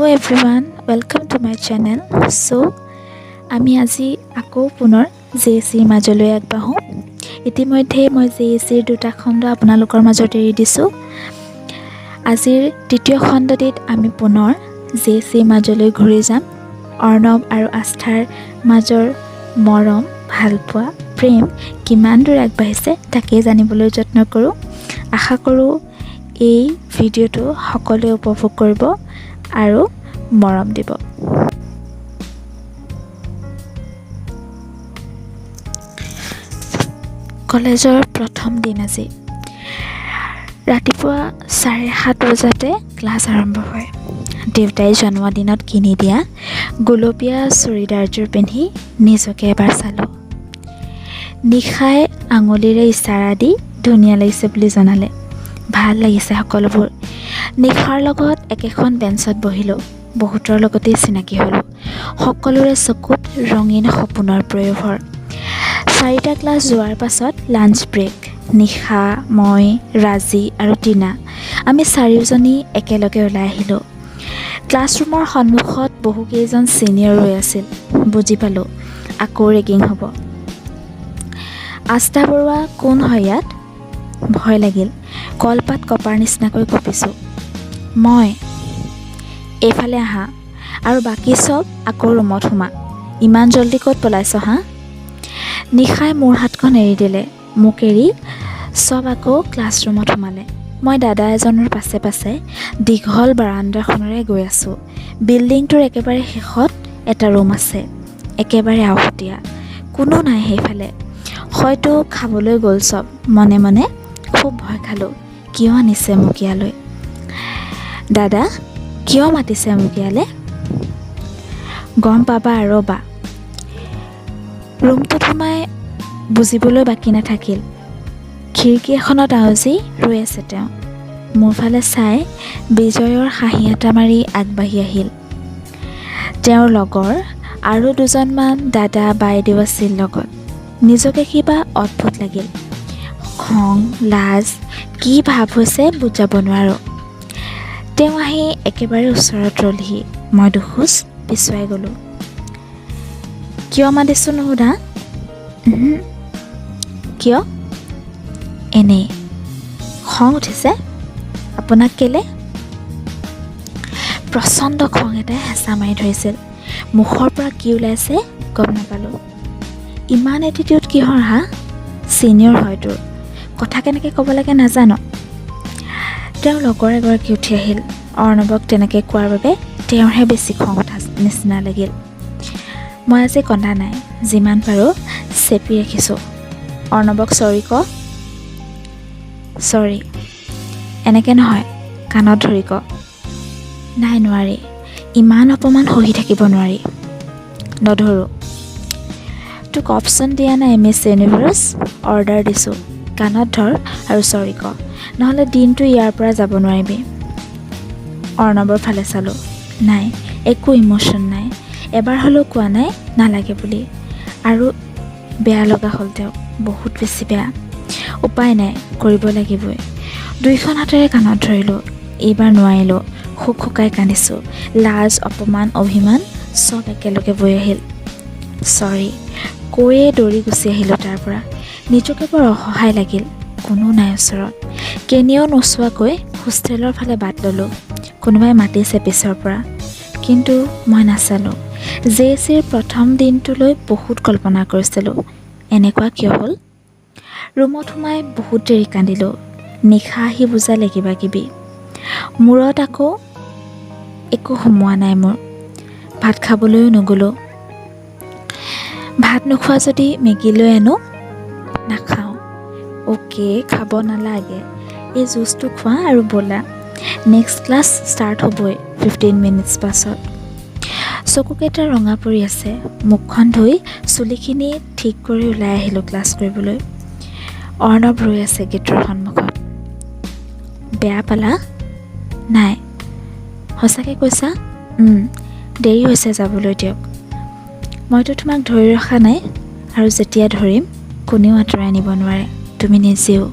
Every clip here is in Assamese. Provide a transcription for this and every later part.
Everyone, welcome to my channel. So আমি আজি আকৌ পুনৰ জে চিৰ মাজলৈ আগবাঢ়োঁ। ইতিমধ্যে মই জে চিৰ দুটা খণ্ড আপোনালোকৰ মাজত এৰি দিছোঁ। আজিৰ তৃতীয় খণ্ডটিত আমি পুনৰ জে চিৰ মাজলৈ ঘূৰি যাম। অৰ্ণৱ আৰু আস্থাৰ মাজৰ মৰম, ভালপোৱা, প্ৰেম কিমান দূৰ আগবাঢ়িছে, তাকেই জানিবলৈ যত্ন কৰোঁ। আশা কৰোঁ এই ভিডিঅ'টো সকলোৱে উপভোগ কৰিব আৰু মৰম দিব। কলেজৰ প্ৰথম দিন আজি। ৰাতিপুৱা 7:30 বজাতে ক্লাছ আৰম্ভ হয়। দেউতাই জন্মদিনত কিনি দিয়া গুলপীয়া চুৰিদাৰযোৰ পিন্ধি নিজকে এবাৰ চালোঁ। নিশাই আঙুলিৰে ইচাৰা দি ধুনীয়া লাগিছে বুলি জনালে। ভাল লাগিছে সকলোবোৰ। নিশাৰ লগত একেখন বেঞ্চত বহিলোঁ। বহুতৰ লগতেই চিনাকি হ'লোঁ। সকলোৰে চকুত ৰঙীন সপোনৰ প্ৰয়োভৰ। চাৰিটা ক্লাছ যোৱাৰ পাছত লাঞ্চ ব্ৰেক। নিশা, মই, ৰাজী আৰু টিনা, আমি চাৰিওজনী একেলগে ওলাই আহিলোঁ। ক্লাছৰুমৰ সন্মুখত বহুকেইজন ছিনিয়ৰ ৰৈ আছিল। বুজি পালোঁ, আকৌ ৰেগিং হ'ব। আস্থা বৰুৱা কোন হয় ইয়াত? ভয় লাগিল। কলপাত কপাৰ নিচিনাকৈ কঁপিছোঁ মই। এইফালে আহা আৰু বাকী চব আকৌ ৰুমত সোমা। ইমান জল্দি ক'ত পলাইছ হা? নিশাই মোৰ হাতখন এৰি দিলে। মোক এৰি চব আকৌ ক্লাছৰুমত সোমালে। মই দাদা এজনৰ পাছে পাছে দীঘল বাৰাণ্ডাখনেৰে গৈ আছোঁ। বিল্ডিংটোৰ একেবাৰে শেষত এটা ৰুম আছে, একেবাৰে আওহতীয়া। কোনো নাই সেইফালে। হয়তো খাবলৈ গ'ল চব। মনে মনে খুব ভয় খালোঁ। কিয় আনিছে মোক ইয়ালৈ? দাদা, কিয় মাতিছে মোক ইয়ালৈ? গম পাবা, ৰ'বা। ৰুমটোত সোমাই বুজিবলৈ বাকী নাথাকিল। খিৰিকী এখনত আউজি ৰৈ আছে তেওঁ। মোৰ ফালে চাই বিজয়ৰ হাঁহি এটা মাৰি আগবাঢ়ি আহিল। তেওঁৰ লগৰ আৰু দুজনমান দাদা বাইদেউ আছিল লগত। নিজকে কিবা অদ্ভুত লাগিল। খং, লাজ, কি ভাৱ হৈছে বুজাব নোৱাৰোঁ। তেওঁ আহি একেবাৰে ওচৰত ৰ'লহি। মই দুখোজ পিছুৱাই গ'লোঁ। কিয় মাতিছোঁ নুসুধা? উহু। কিয়? এনেই। খং উঠিছে আপোনাক? কেলে? প্ৰচণ্ড খং এটাই হেঁচা মাৰি ধৰিছিল। মুখৰ পৰা কি ওলাইছে গম নাপালোঁ। ইমান এটিটিউড কিহৰ হা? ছিনিয়ৰ হয় তোৰ, কথা কেনেকৈ ক'ব লাগে নাজান? তেওঁৰ লগৰ এগৰাকী উঠি আহিল। অৰ্ণৱক তেনেকৈ কোৱাৰ বাবে তেওঁৰহে বেছি খং উঠা নিচিনা লাগিল। মই আজি কন্দা নাই, যিমান পাৰোঁ চেপি ৰাখিছোঁ। অৰ্ণৱক চৰি ক। চৰি। এনেকৈ নহয়, কাণত ধৰি ক। নাই, নোৱাৰি। ইমান অপমান সহি থাকিব নোৱাৰি। নধৰোঁ। তোক অপশ্যন দিয়া নাই মিছ ইউনিভাৰ্ছ, অৰ্ডাৰ দিছোঁ। কাণত ধৰ আৰু চৰি ক, নহ'লে দিনটো ইয়াৰ পৰা যাব নোৱাৰিবি। অৰ্ণৱৰ ফালে চালোঁ। নাই, একো ইম'শ্যন নাই। এবাৰ হ'লেও কোৱা নাই নালাগে বুলি। আৰু বেয়া লগা হ'ল তেওঁক, বহুত বেছি বেয়া। উপায় নাই, কৰিব লাগিবই। দুইখন হাতেৰে কাণত ধৰিলোঁ। এইবাৰ নোৱাৰিলোঁ। হুকহুকাই কান্দিছোঁ। লাজ, অপমান, অভিমান চব একেলগে বৈ আহিল। চৰি কৈয়ে দৌৰি গুচি আহিলোঁ তাৰ পৰা। নিজকে বৰ অসহায় লাগিল। কোনো নাই ওচৰত। কেনিও নোচোৱাকৈ হোষ্টেলৰ ফালে বাট ল'লোঁ। কোনোবাই মাতিছে পিছৰ পৰা, কিন্তু মই নাচালোঁ। জে চিৰ প্ৰথম দিনটোলৈ বহুত কল্পনা কৰিছিলোঁ। এনেকুৱা কিয় হ'ল? ৰুমত সোমাই বহুত দেৰি কান্দিলোঁ। নিশা আহি বুজালে কিবা কিবি। মূৰত আকৌ একো সোমোৱা নাই মোৰ। ভাত খাবলৈও নগ'লোঁ। ভাত নোখোৱা যদি মেগী লৈ আনো? নাখাওঁ। অ'কে, খাব নালাগে। এই জুচটো খোৱা আৰু ব'লা। নেক্সট ক্লাছ ষ্টাৰ্ট হ'বই 15 মিনিটছ পাছত। চকুকেইটা ৰঙা পৰি আছে। মুখখন ধুই চুলিখিনি ঠিক কৰি ওলাই আহিলোঁ ক্লাছ কৰিবলৈ। অৰ্ণৱ ৰৈ আছে গেটৰ সন্মুখত। বেয়া পালা? নাই। সঁচাকৈ কৈছা? দেৰি হৈছে, যাবলৈ দিয়ক। মইতো তোমাক ধৰি ৰখা নাই আৰু যেতিয়া ধৰিম কোনেও আঁতৰাই নিব নোৱাৰে, তুমি নিজেও।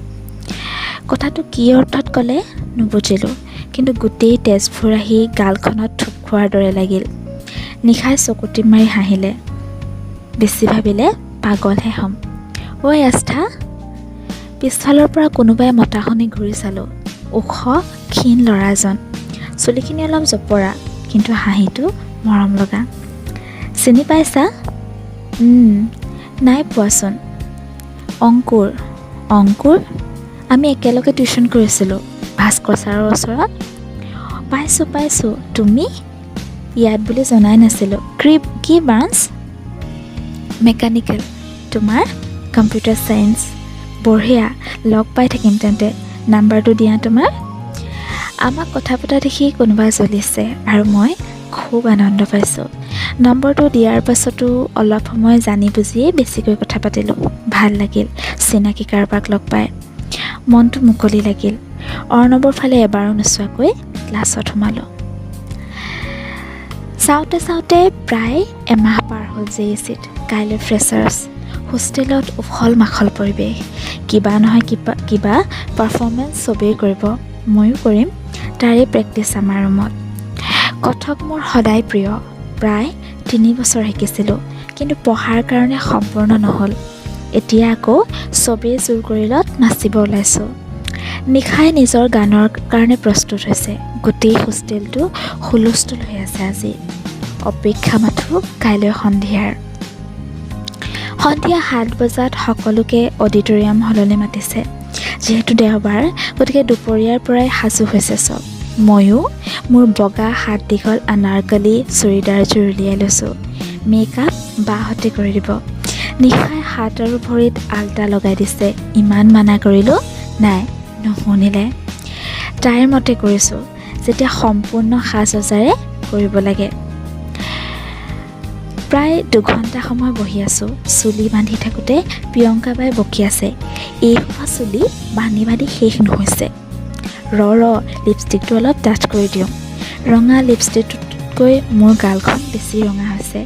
কথাটো কি অৰ্থত ক'লে নুবুজিলোঁ, কিন্তু কিন্তু গোটেই তেজবোৰ আহি গালখনত থুপ খোৱাৰ দৰে লাগিল। নিশাই চকু টিপ মাৰি হাঁহিলে। বেছি ভাবিলে পাগলহে হ'ম। ঐ আস্থা! পিছফালৰ পৰা কোনোবাই মতা শুনি ঘূৰি চালোঁ। ওখ ক্ষীণ ল'ৰাজন, চুলিখিনি অলপ জপৰা, কিন্তু হাঁহিটো মৰম লগা। চিনি পাইছা? নাই পোৱাচোন। অংকুৰ। অংকুৰ, আমি একেলগে টিউশ্যন কৰিছিলোঁ ভাস্কৰ ছাৰৰ ওচৰত। পাইছোঁ পাইছোঁ। তুমি ইয়াত বুলি জনাই নাছিলোঁ। কি ব্ৰাঞ্চ? মেকানিকেল। তোমাৰ? Computer science. বঢ়িয়া, লগ পাই থাকিম তেন্তে। নাম্বাৰটো দিয়া তোমাৰ। আমাক কথা পতা দেখি কোনোবা জ্বলিছে আৰু মই খুব আনন্দ পাইছোঁ। নম্বৰটো দিয়াৰ পাছতো অলপ সময় জানি বুজিয়েই বেছিকৈ কথা পাতিলোঁ। ভাল লাগিল চিনাকি কাৰোবাক লগ পাই, মনটো মুকলি লাগিল। অৰ্ণৱৰ ফালে এবাৰো নোচোৱাকৈ ক্লাছত সোমালোঁ। চাওঁতে চাওঁতে প্ৰায় এমাহ পাৰ হ'ল জেইচিত। কাইলৈ ফ্ৰেচাৰ্ছ। হোষ্টেলত উখল মাখল পৰিৱেশ। কিবা নহয় কিবা কিবা পাৰফৰ্মেঞ্চ চবেই কৰিব, ময়ো কৰিম। তাৰে প্ৰেক্টিছ আমাৰ ৰুমত। কথক মোৰ সদায় প্ৰিয়। প্ৰায় 3 বছৰ শিকিছিলোঁ, কিন্তু পঢ়াৰ কাৰণে সম্পূৰ্ণ নহ'ল। এতিয়া আকৌ চবেই জোৰ কৰিলত নাচিব ওলাইছোঁ। নিশাই নিজৰ গানৰ কাৰণে প্ৰস্তুত হৈছে। গোটেই হোষ্টেলটো হুলস্থুল হৈ আছে আজি। অপেক্ষা মাথোঁ কাইলৈ সন্ধিয়াৰ। সন্ধিয়া 7 বজাত সকলোকে অডিটৰিয়াম হললৈ মাতিছে। যিহেতু দেওবাৰ, গতিকে দুপৰীয়াৰ পৰাই সাজু হৈছে চব। ময়ো মোৰ বগা হাত দীঘল আনাৰকলি চুৰিদাৰযোৰ উলিয়াই লৈছোঁ। মেকআপ বাহঁতে কৰি দিব। নিশাই হাত আৰু ভৰিত আলতা লগাই দিছে। ইমান মানা কৰিলোঁ, নাই, নুশুনিলে। তাইৰ মতে কৰিছোঁ যেতিয়া সম্পূৰ্ণ সাজ সজ্জাৰে কৰিব লাগে। প্ৰায় 2 ঘণ্টা সময় বহি আছোঁ। চুলি বান্ধি থাকোঁতে প্ৰিয়ংকা বাই বকি আছে, "এইসোপা চুলি বান্ধি বান্ধি শেষ নহৈছে। ৰ ৰ, লিপষ্টিকটো অলপ ডাঠ কৰি দিওঁ।" ৰঙা লিপষ্টিকটোতকৈ মোৰ গালখন বেছি ৰঙা হৈছে।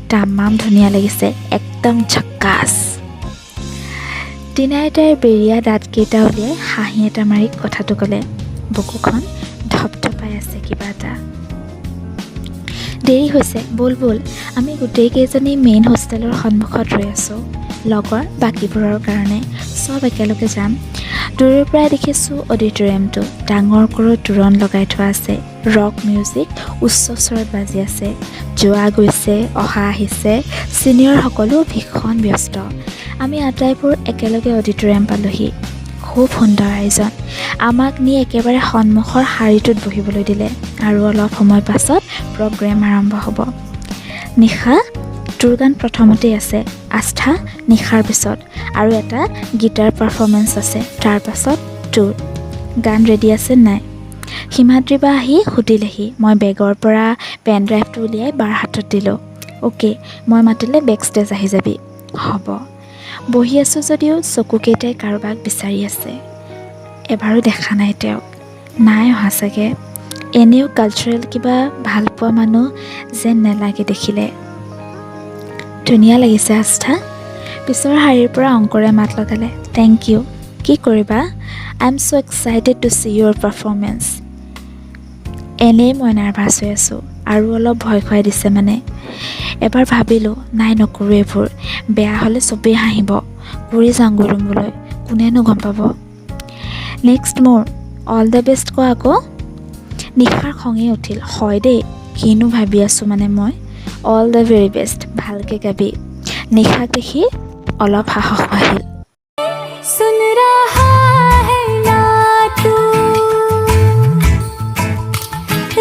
তামাম ধুনীয়া লাগিছে, একদম ঝক্কাছ। টিনাই তাইৰ বেৰীয়া দাঁতকেইটা উলিয়াই হাঁহি এটা মাৰি কথাটো ক'লে। বুকুখন ধপধপাই আছে কিবা এটা। দেৰি হৈছে, ব'ল ব'ল। আমি গোটেইকেইজনী মেইন হোষ্টেলৰ সন্মুখত ৰৈ আছোঁ লগৰ বাকীবোৰৰ কাৰণে। চব একেলগে যাম। দূৰৰ পৰাই দেখিছোঁ অডিটৰিয়ামটো। ডাঙৰকৈ তোৰণ লগাই থোৱা আছে। ৰক মিউজিক উচ্চ স্বৰত বাজি আছে। যোৱা গৈছে, অহা আহিছে। ছিনিয়ৰসকলো ভীষণ ব্যস্ত। আমি আটাইবোৰ একেলগে অডিটৰিয়াম পালোহি। খুব সুন্দৰ আয়োজন। আমাক নি একেবাৰে সন্মুখৰ শাৰীটোত বহিবলৈ দিলে আৰু অলপ সময় পাছত প্ৰগ্ৰেম আৰম্ভ হ'ব। নিশা, তোৰ গান প্ৰথমতেই আছে। আস্থা, নিশাৰ পিছত আৰু এটা গীটাৰ পাৰফৰ্মেঞ্চ আছে, তাৰ পাছত তোৰ গান। ৰেডি আছে নাই? সীমাদ্ৰী বা আহি সুধিলেহি। মই বেগৰ পৰা পেন ড্ৰাইভটো উলিয়াই বাৰ হাতত দিলোঁ। অ'কে, মই মাতিলে বেক ষ্টেজ আহি যাবি। হ'ব। বহি আছোঁ যদিও চকুকেইটাই কাৰোবাক বিচাৰি আছে। এবাৰো দেখা নাই তেওঁক। নাই অহা চাগে। এনেও কালচাৰেল কিবা ভাল পোৱা মানুহ যেন নালাগে দেখিলে। ধুনীয়া লাগিছে আস্থা। পিছৰ শাৰীৰ পৰা অংকুৰে মাত লগালে। Thank you. কি কৰিবা? I am so excited to see your performance. এনেই মই নাৰ্ভাছ হৈ আছোঁ আৰু অলপ ভয় খুৱাই দিছে মানে। এবাৰ ভাবিলোঁ, নাই, নকৰোঁ এইবোৰ। বেয়া হ'লে চবেই হাঁহিব। কৰি যাওঁগৈ ৰুমলৈ, কোনেনো গম পাব। নেক্সট মোৰ। অল the best কোৱা আকৌ। নিশাৰ খঙেই উঠিল। হয় দেই, কিনো ভাবি আছোঁ মানে মই। All the very best, ভালকৈ গাবি। নিশাক দেখি অলপ সাহস বাঢ়িল। सुन रहा है ना तू,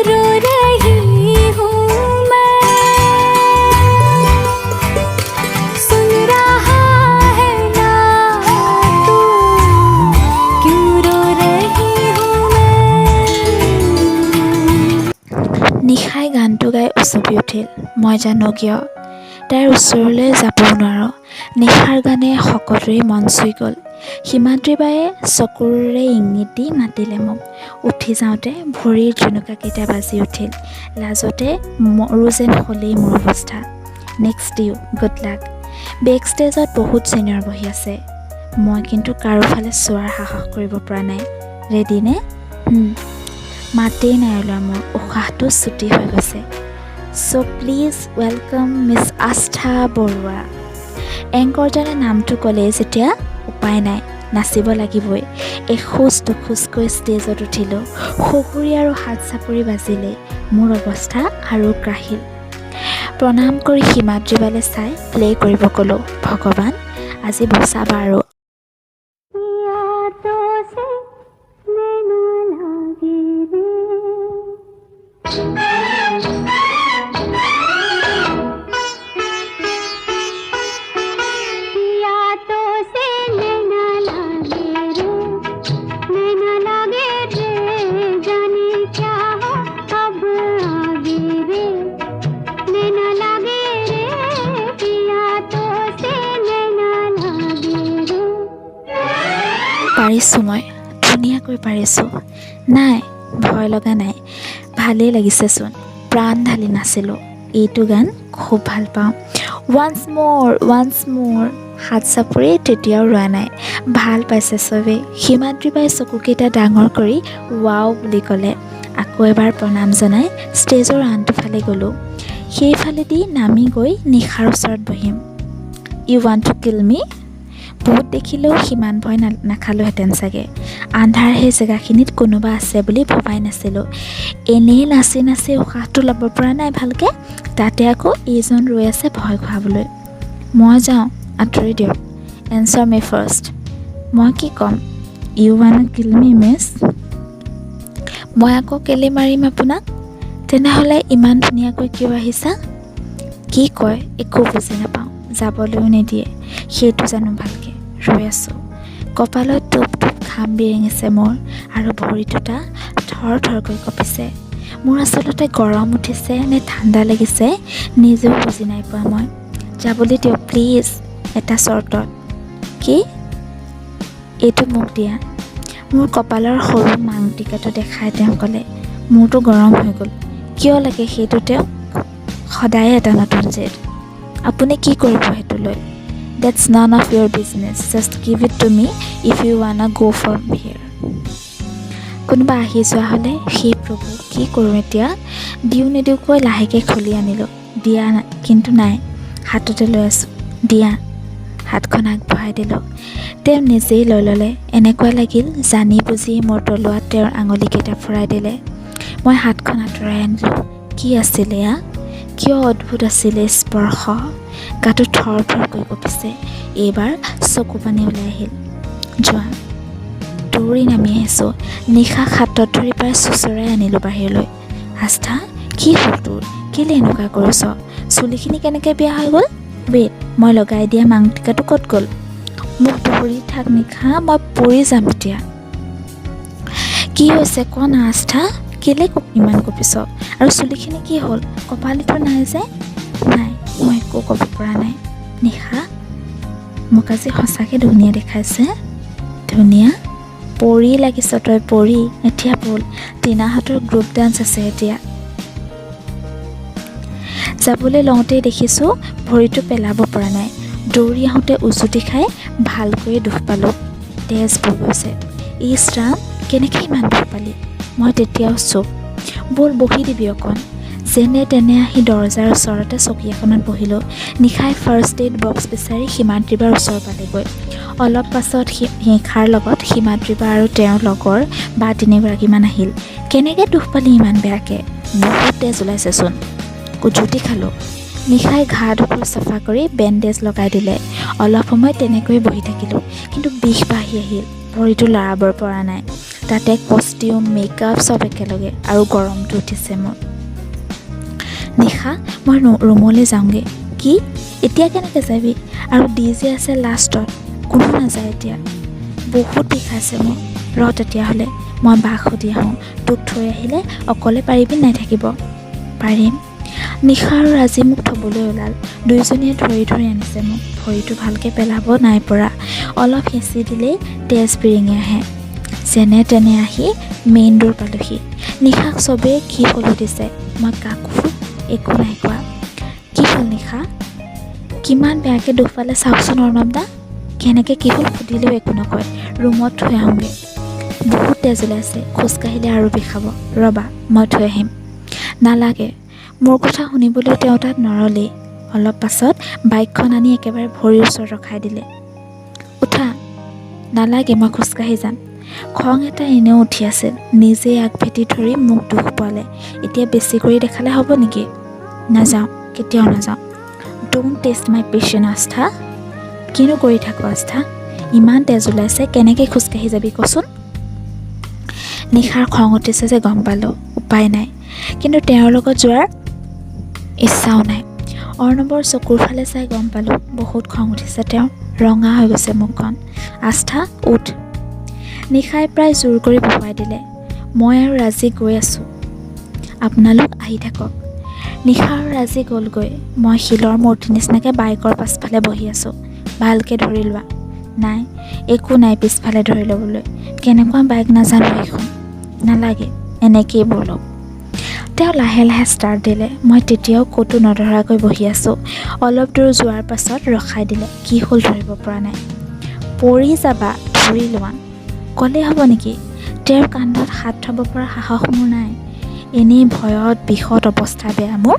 रो रही हूँ मैं। सुन रहा है ना तू, क्यों रो रही हूँ मैं। নিশাই গানটো গাই উচুপি উঠিল। মই জানো কিয় তাইৰ ওচৰলৈ যাবও নোৱাৰোঁ। নিশাৰ গানে সকলোৰে মন চুই গ'ল। সীমাদ্ৰী বায়ে চকুৰে ইংগিত দি মাতিলে মোক। উঠি যাওঁতে ভৰিৰ জুনুকাকেইটা বাজি উঠিল। লাজতে মৰো যেন হ'লেই মোৰ অৱস্থা। Next you, good luck. Back ষ্টেজত বহুত ছিনিয়ৰ বহি আছে। মই কিন্তু কাৰো ফালে চোৱাৰ সাহস কৰিব পৰা নাই। ৰেডি নে? মাতেই নাই ওলোৱা মোৰ, উশাহটো চুটি হৈ গৈছে। So please welcome Miss Astha Barua. এংকৰজনে নামটো ক'লেই যেতিয়া উপায় নাই, নাচিব লাগিবই। এখোজ দুখোজকৈ ষ্টেজত উঠিলোঁ। সুহুৰি আৰু হাত চাপৰি বাজিলেই। মোৰ অৱস্থা আৰু কাহিল। প্ৰণাম কৰি সীমাদ্ৰিবালৈ চাই প্লে' কৰিব ক'লোঁ। ভগৱান, আজি বচাবা আৰু। पिया तो से नैना लागे रे। पिया तो से नैना लागे रे, नैना लागे रे, जाने क्या हो अब आगे रे, नैना लागे रे, पिया तो से नैना लागे रे। পাৰিছোঁ মই, ধুনীয়াকৈ পাৰিছোঁ। নাই, ভয় লগা নাই, ভালেই লাগিছেচোন। প্ৰাণ ঢালি নাচিলোঁ। এইটো গান খুব ভাল পাওঁ। Once more, once more. হাত চাপৰি তেতিয়াও ৰোৱা নাই। ভাল পাইছে চবেই। সীমাদ্ৰিবাই চকুকেইটা ডাঙৰ কৰি ৱাও বুলি ক'লে। আকৌ এবাৰ প্ৰণাম জনাই ষ্টেজৰ আনটো ফালে গ'লোঁ। সেইফালেদি নামি গৈ নিশাৰ ওচৰত বহিম। You want to kill me? ভূত দেখিলেও সিমান ভয় নাখালোহেঁতেন চাগে। আন্ধাৰ সেই জেগাখিনিত কোনোবা আছে বুলি ভবাই নাছিলোঁ। এনেই নাচি নাচি উশাহটো ল'ব পৰা নাই ভালকৈ, তাতে আকৌ এইজন ৰৈ আছে ভয় খুৱাবলৈ। মই যাওঁ, আঁতৰি দিয়ক। Answer me first. মই কি ক'ম? You wanna kill me, miss? মই আকৌ কেলৈ মাৰিম আপোনাক? তেনেহ'লে ইমান ধুনীয়াকৈ কিয় আহিছা? কি কয় একো বুজি নাপাওঁ। যাবলৈও নিদিয়ে, সেইটো জানো ভালকৈ। ৰৈ আছোঁ। কপালত টোপ টোপ ঘাম বিৰিঙিছে মোৰ আৰু ভৰি দুটা থৰ থৰকৈ কঁপিছে। মোৰ আচলতে গৰম উঠিছে নে ঠাণ্ডা লাগিছে, নিজেও বুজি নাই পোৱা মই। যাবলৈ দিয়ক প্লিজ, এটা চৰ্তত। কি? এইটো মোক দিয়া। মোৰ কপালৰ সৰু মাং টিকাটো দেখাই তেওঁ ক'লে। মূৰটো গৰম হৈ গ'ল। কিয় লাগে সেইটো তেওঁক? সদায়ে এটা নতুন জেদ। আপুনি কি কৰিব সেইটো লৈ? That's none of your business. Just give it to me if you wanna go from here. কোনোবা আহি যোৱা হ'লে! হে প্ৰভু, কি কৰোঁ এতিয়া? দিওঁ নিদিওঁকৈ লাহেকৈ খুলি আনিলোঁ। দিয়া নাই কিন্তু, নাই, হাততে লৈ আছোঁ। দিয়া। হাতখন আগবঢ়াই দিলোঁ। তেওঁ নিজেই লৈ ল'লে। এনেকুৱা লাগিল জানি বুজি মোৰ তলুৱাত তেওঁৰ আঙুলিকেইটা ফুৰাই দিলে। মই হাতখন আঁতৰাই আনিলোঁ। কি আছিল এয়া? কিয় অদ্ভুত আছিল এই স্পৰ্শ? গাটো থৰ থৰকৈ কঁপিছে। এইবাৰ চকু পানী ওলাই আহিল। যোৱা। দৌৰি নামি আহিছোঁ। নিশাক হাতত ধৰি প্ৰায় চোঁচৰাই আনিলোঁ বাহিৰলৈ। আস্থা, কি হ'ল তোৰ? কেলৈ এনেকুৱা কৰিছ? চুলিখিনি কেনেকৈ বেয়া হৈ গ'ল? ৱেইট, মই লগাই দিয়া মাংটিকাটো ক'ত গ'ল? মোক ধৰি থাক নিশা, মই পৰি যাম এতিয়া। কি হৈছে ক না আস্থা, কেলৈ ইমান কঁপিছ? আৰু চুলিখিনি কি হ'ল? কপালিটো নাই যে? নাই, মই একো ক'ব পৰা নাই। নিশা, মোক আজি সঁচাকৈ ধুনীয়া দেখাইছে। ধুনীয়া পৰি লাগিছ তই, পৰি। এতিয়া ব'ল, টিনাহঁতৰ গ্ৰুপ ডান্স আছে এতিয়া। যাবলৈ লওঁতেই দেখিছোঁ ভৰিটো পেলাব পৰা নাই। দৌৰি আহোঁতে উজুতি খাই ভালকৈয়ে দুখ পালোঁ। তেজ বৈ গৈছে। ইছ ৰাম, কেনেকৈ ইমান দুখ পালি? মই তেতিয়াও চুপ। ব'ল, বহি দিবি অকণ। যেনে তেনে আহি দৰ্জাৰ ওচৰতে চকী এখনত বহিলোঁ। নিশাই ফাৰ্ষ্ট এইড বক্স বিচাৰি সীমাদ্ৰিবাৰ ওচৰ পালেগৈ। অলপ পাছত নিশাৰ লগত সীমাদ্ৰিবা আৰু তেওঁৰ লগৰ বা তিনিগৰাকীমান আহিল। কেনেকৈ দুখ পালি ইমান বেয়াকৈ? বহুত তেজ ওলাইছেচোন। উজুতি খালোঁ। নিশাই ঘাঁডোখৰ চাফা কৰি বেণ্ডেজ লগাই দিলে। অলপ সময় তেনেকৈয়ে বহি থাকিলোঁ, কিন্তু বিষ বাঢ়ি আহিল। ভৰিটো লৰাব পৰা নাই। তাতে কষ্টিউম, মেকআপ চব একেলগে আৰু গৰমটো উঠিছে মোৰ। নিশা, মই ৰুমলৈ যাওঁগৈ। কি? এতিয়া কেনেকৈ যাবি? আৰু ডি জে আছে লাষ্টত, কোনো নাযায় এতিয়া। বহুত বিষাইছে মোৰ। ৰ তেতিয়াহ'লে, মই বাক সুধি আহোঁ। তোক থৈ আহিলে অকলে পাৰিবি নাই থাকিব? পাৰিম। নিশা আৰু ৰাজী মোক থ'বলৈ ওলাল। দুয়োজনীয়ে ধৰি ধৰি আনিছে মোক। ভৰিটো ভালকৈ পেলাব নাই পৰা। অলপ হেঁচি দিলেই তেজ বিৰিঙি আহে। যেনে তেনে আহি মেইন ড'ৰ পালোহি। নিশাক চবেই কি হ'ল সুধিছে। মই কাকো একো নাই কোৱা। কি হ'ল নিশা? কিমান বেয়াকৈ দুখ পালে চাওকচোন অৰ্ণৱ দা। কেনেকৈ কি হ'ল সুধিলেও একো নকয়। ৰুমত থৈ আহোঁগৈ। বহুত তেজ ওলাইছে, খোজকাঢ়িলে আৰু বিষাব। ৰ'বা, মই থৈ আহিম। নালাগে। মোৰ কথা শুনিবলৈ তেওঁ তাত নৰলেই। অলপ পাছত বাইকখন আনি একেবাৰে ভৰিৰ ওচৰত ৰখাই দিলে। উঠা। নালাগে, মই খোজকাঢ়ি যাম। খং এটা এনেও উঠি আছিল। নিজেই আগভেটি ধৰি মোক দুখ পোৱালে, এতিয়া বেছি কৰি দেখালে হ'ব নেকি? নাযাওঁ, কেতিয়াও নাযাওঁ। Don't test my patience, আস্থা। কিনো কৰি থাক আস্থা? ইমান তেজ ওলাইছে, কেনেকৈ খোজকাঢ়ি যাবি কচোন? নিশাৰ খং উঠিছে যে গম পালোঁ। উপায় নাই, কিন্তু তেওঁৰ লগত যোৱাৰ ইচ্ছাও নাই। অৰ্ণৱৰ চকুৰ ফালে চাই গম পালোঁ, বহুত খং উঠিছে তেওঁৰ। ৰঙা হৈ গৈছে মুখখন। আস্থা, উঠ। নিশাই প্ৰায় জোৰ কৰি বহুৱাই দিলে। মই আৰু ৰাজী গৈ আছোঁ, আপোনালোক আহি থাকক। নিশা আৰু ৰাজী গ'লগৈ। মই শিলৰ মূৰ্তি নিচিনাকৈ বাইকৰ পাছফালে বহি আছোঁ। ভালকৈ ধৰি লোৱা। নাই, একো নাই পিছফালে ধৰি ল'বলৈ। কেনেকুৱা বাইক নাজানো এইখন। নালাগে, এনেকেই ব'লক। তেওঁ লাহে লাহে ষ্টাৰ্ট দিলে। মই তেতিয়াও ক'তো নধৰাকৈ বহি আছোঁ। অলপ দূৰ যোৱাৰ পাছত ৰখাই দিলে। কি হ'ল ধৰিব পৰা নাই। পৰি যাবা, ধৰি লোৱা। ক'লেই হ'ব নেকি? তেওঁৰ কান্ধত হাত থ'ব পৰা সাহস মোৰ নাই। এনেই ভয়ত বিষত অৱস্থা বেয়া মোৰ,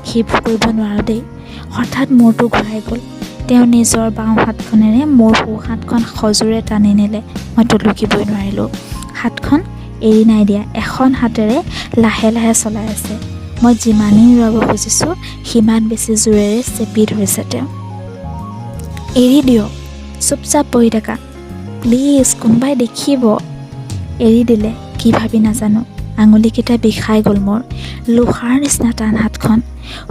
সেইবোৰ কৰিব নোৱাৰোঁ দেই। হঠাৎ মূৰটো ঘূৰাই গ'ল। তেওঁ নিজৰ বাওঁ হাতখনেৰে মোৰ সোঁ হাতখন সজোৰে টানি নিলে। মই টলকিবই নোৱাৰিলোঁ। হাতখন এৰি নাই দিয়া, এখন হাতেৰে লাহে লাহে চলাই আছে। মই যিমানেই এৰুৱাব খুজিছোঁ, সিমান বেছি জোৰেৰে চেপি ধৰিছে তেওঁ। এৰি দিয়ক। চুপচাপ বহি থাকা। প্লিজ, কোনোবাই দেখিব। এৰি দিলে। কি ভাবি নাজানো, আঙুলিকেইটা বিষাই গ'ল মোৰ। লোহাৰ নিচিনা টান হাতখন।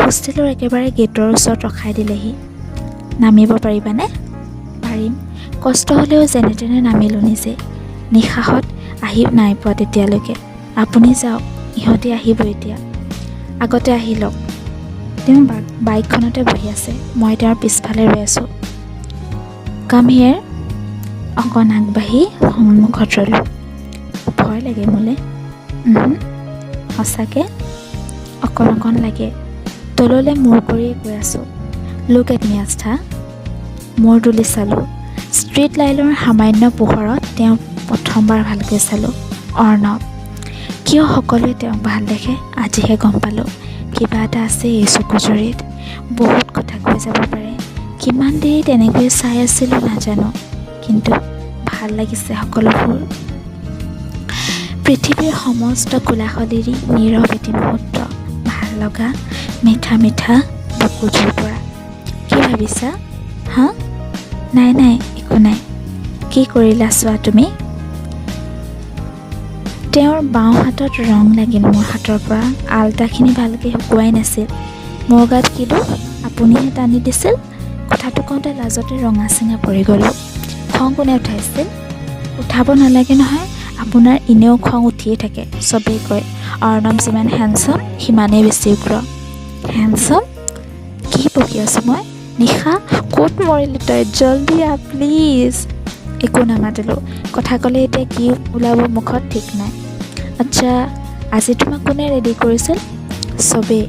হোষ্টেলৰ একেবাৰে গেটৰ ওচৰত ৰখাই দিলেহি। নামিব পাৰিবানে? পাৰিম। কষ্ট হ'লেও যেনে তেনে নামিলোঁ নিজে। নিশাহঁত আহি নাই পোৱা তেতিয়ালৈকে। আপুনি যাওক, ইহঁতি আহিব এতিয়া। আগতে আহি লওক। তেওঁ বাইকখনতে বহি আছে, মই তেওঁৰ পিছফালে ৰৈ আছোঁ। Come here. অকণ আগবাঢ়ি সন্মুখত ৰ'লোঁ। ভয় লাগে মোলৈ? সঁচাকৈ অকণ অকণ লাগে। তললৈ মূৰ কৰিয়ে কৈ আছোঁ। Look at me, আস্থা। মূৰ তুলি চালোঁ। ষ্ট্ৰীট লাইটৰ সামান্য পোহৰত তেওঁক প্ৰথমবাৰ ভালকৈ চালোঁ। অৰ্ণৱ। কিয় সকলোৱে তেওঁক ভাল দেখে, আজিহে গম পালোঁ। কিবা এটা আছে এই চকুযুৰিত, বহুত কথা কৈ যাব পাৰে। কিমান দেৰি তেনেকৈ চাই আছিলোঁ নাজানো, কিন্তু ভাল লাগিছে সকলোবোৰ। পৃথিৱীৰ সমস্ত কোলাহল এৰি নীৰৱ এটি মুহূৰ্ত। ভাল লগা মিঠা মিঠা বুকু জুৰ পৰা। কি ভাবিছা? হা, নাই নাই, একো নাই। কি কৰিলা চোৱা তুমি। তেওঁৰ বাওঁ হাতত ৰং লাগিল মোৰ হাতৰ পৰা। আলতাখিনি ভালকৈ শুকুৱাই নাছিল। মোৰ গাত কি দোষ? আপুনিহে টানি দিছিল। কথাটো কওঁতে লাজতে ৰঙা চিঙা পৰি গ'লোঁ। খং কোনে উঠাইছিল? উঠাব নালাগে নহয়। আপোনাৰ এনেও খং উঠিয়ে থাকে। চবেই কয়, অৰ্ণৱ যিমান হেণ্ডচাম সিমানেই বেছি উগ্ৰ। হেণ্ডচাম? কি বকি আছোঁ মই? নিশা, ক'ত মৰিলি তই? জল্দি আহ প্লিজ। একো নামাতিলোঁ। কথা ক'লে এতিয়া কি ওলাব মুখত ঠিক নাই। আচ্ছা, আজি তোমাক কোনে ৰেডি কৰিছিল? চবেই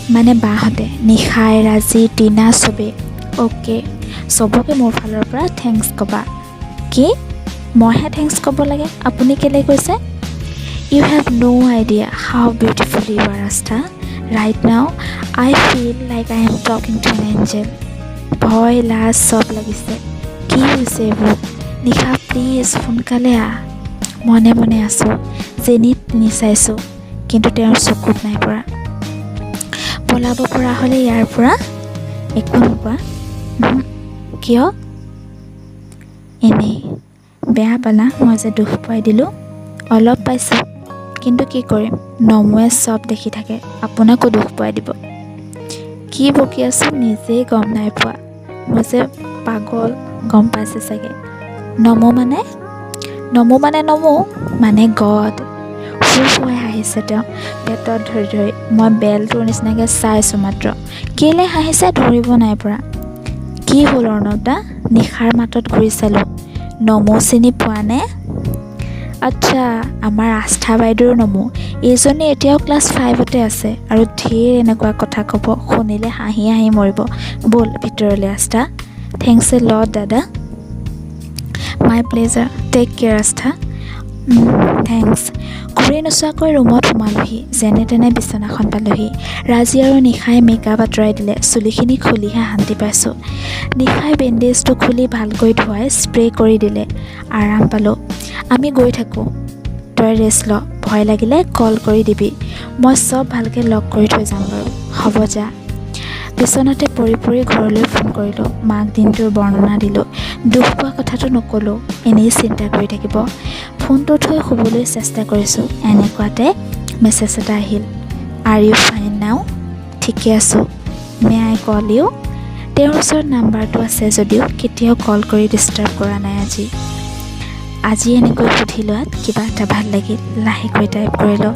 মানে বাহঁতে, নিশাই, ৰাজী, টিনা, চবেই। অ'কে, চবকে মোৰ ফালৰ পৰা thanks ক'বা। কি? মইহে thanks ক'ব লাগে? আপুনি কেলৈ কৈছে? You have no idea how beautiful you are, Astha. Right now I feel like I am talking to an angel. ভয় লাজ চব লাগিছে। কি হৈছে এইবোৰ? নিশা, প্লিজ সোনকালে আহ। মনে মনে আছোঁ, যেনি তেনি চাইছোঁ, কিন্তু তেওঁৰ চকুত নাই পৰা। পলাব পৰা হ'লে ইয়াৰ পৰা। একো নোকোৱা? কিয়? এনেই। বেয়া পালা মই যে দুখ পোৱাই দিলোঁ? অলপ পাইছোঁ, কিন্তু কি কৰিম, নমুৱে চব দেখি থাকে, আপোনাকো দুখ পোৱাই দিব। কি বকি আছোঁ নিজেই গম নাই পোৱা। মই যে পাগল গম পাইছে চাগে। নমো মানে? নমো মানে নমো মানে গড। হো হোৱাই হাঁহিছে তেওঁ পেটত ধৰি ধৰি। মই বেলটোৰ নিচিনাকৈ চাইছোঁ মাত্ৰ। কেলৈ হাঁহিছে ধৰিব নাই পৰা। কি হ'ল অৰ্ণৱ দা? নিশাৰ মাতত ঘূৰি চালোঁ। নমো চিনি পোৱা নে? আচ্ছা, আমাৰ আস্থা বাইদেউৰ নমো। এইজনী এতিয়াও ক্লাছ 5তে আছে আৰু ঢেৰ এনেকুৱা কথা ক'ব, শুনিলে হাঁহি হাঁহি মৰিব। ব'ল ভিতৰলৈ আস্থা। Thanks a lot দাদা। My pleasure. Take care, Astha. Thanks. ঘূৰি নোচোৱাকৈ ৰুমত সোমালোহি। যেনে তেনে বিচনাখন পালোহি। ৰাজী আৰু নিশাই মেকআপ আঁতৰাই দিলে। চুলিখিনি খুলিহে শান্তি পাইছোঁ। নিশাই বেণ্ডেজটো খুলি ভালকৈ ধুৱাই স্প্ৰে কৰি দিলে। আৰাম পালোঁ। আমি গৈ থাকোঁ, তই ৰেষ্ট ল। ভয় লাগিলে কল কৰি দিবি। মই চব ভালকৈ লক কৰি থৈ যাম বাৰু। হ'ব, যা। বিচনাতে পৰি পৰি ঘৰলৈ ফোন কৰিলোঁ। মাক দিনটোৰ বৰ্ণনা দিলোঁ। দুখ পোৱা কথাটো নক'লোঁ, এনেই চিন্তা কৰি থাকিব। ফোনটো থৈ শুবলৈ চেষ্টা কৰিছোঁ, এনেকুৱাতে মেছেজ এটা আহিল, "Are you fine now?" ঠিকে আছোঁ। May I call you? তেওঁৰ ওচৰত নাম্বাৰটো আছে যদিও কেতিয়াও কল কৰি ডিষ্টাৰ্ব কৰা নাই। আজি আজি এনেকৈ সুধি লোৱাত কিবা এটা ভাল লাগিল। লাহেকৈ টাইপ কৰিলোঁ।